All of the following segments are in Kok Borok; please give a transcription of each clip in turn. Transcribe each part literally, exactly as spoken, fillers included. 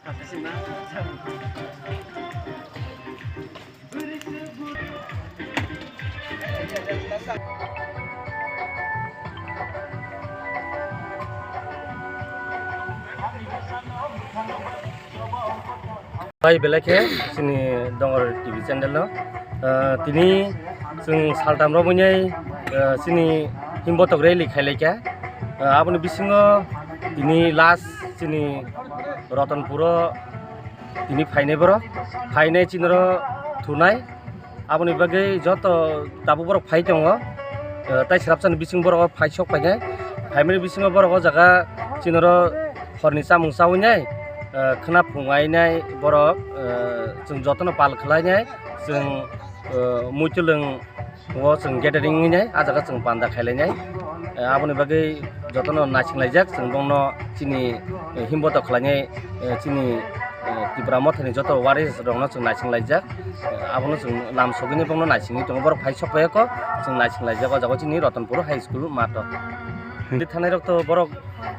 Bai belai khe chini Dongor T V channel no, ah, tini chwng saltam rok wngnai, ah, chini himbotok rally khailai kha. Ah, aboni bisingo tini last chini Ratanpuro tini phainai borok, phainai chinoro thunai. Aboni bagwi joto tabuk borok phai tongo, eh, tai srapsani bising borok phai sok phainai. Phaimani bisingo borok o jaga chinoro horni chamung chawi nai, eh, khwna phung ai nai borok, eh, chwng jotono pal khlai nai, chwng, eh, muichwlwng o chwng gathering wngwi nai, ah jaga chwng panda khailai nai. Eh, aboni bagwi jotono naising laijak, chwng bongno chini, eh, himbotok khlainai, eh, chini, eh, Tipra Mothani joto waris rokno chwng naising laijak. Eh, abono chwng lam sogwini bongno naisingwi tongo. Borok phai sok phaiya kho, chwng naising laijak o jaga chini Ratanpur High School matho. Hmm. Thanai rok to borok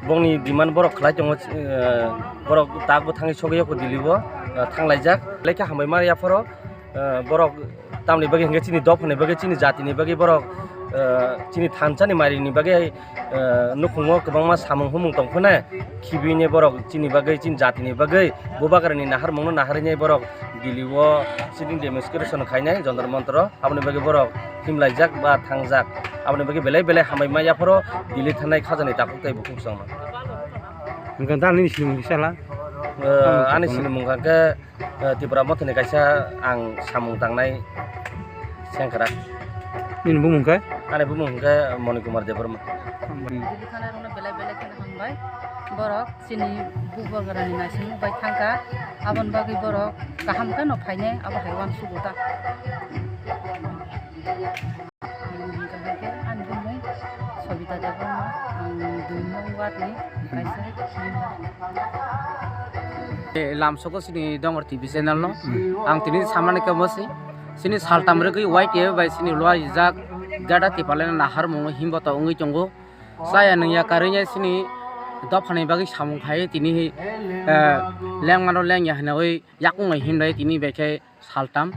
bongni demand borok khlai tongo, eh, borok tak bo thangwi sogwi kho Delhi o, eh, thang laijak. Lekha hambai ma yaphoro, eh, borok tamni bagwi hwnkhe chini dophani bagwi, chini jatini bagwi borok, eh, chini thansani marini bagwi, eh, nukhungo kwbangma samung humung tong phano khibini borok chini bagwi, chini jatini bagwi bubagrani naharmungno naharwi borok Delhi o sitting demonstration khainai Jantar Mantar o. Aboni bagwi borok himlaijak ba thangjak. Aboni bagwi belai belai hambai ma yaphoro Delhi thanai khajani takhuk tei bukhuk chwngno. Hwnkhe da nini sinimung kisa la? Eh, ani sinimung hwnkhe Eh, Tipra Mothani kaisa ang samung tangnai sengkrak. Nini bumung khe? Ani bumung hwnkhe Moni Kumar Debbarma. Bini khana rwna belai belai kheno hambai. Borok chini bubagrani naisingmung bai thangkha. Aboni bagwi borok kaham kheno phainai, abo hai uansugo ta. Ang hwnkha hwnkhe ani bumung Sobita Debbarma, ang dui nong ward ni kaisa member. Eh, lamsogo chini Dongor T V channel no. Hmm. Ang tini samani khe mosi, chini saltam rwgwi Y T A bai chini lua rijak gada tipalena naharmung himbotok wngwi tongo. Chaya nungya karwi chini dophani bagwi samung khai tini, eh, lengmano lengya hinwi yakung himlai tini bai khe saltam,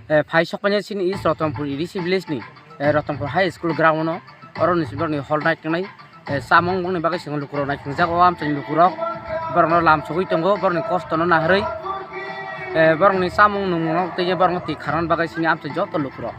eh, phai sokphaini chini East Ratanpur A D C village ni, eh, Ratanpur High School ground o, oro ni borokni hall night tongnai, eh, chamung bongni bagwi chwng lukurok naisingjago, amchaini lukurok borokno lamsogwi tongo, borokni kostono naharwi, eh, borokni chamung nungmungno tei borokno twi kharna bagwi chini amchai joto lukurok.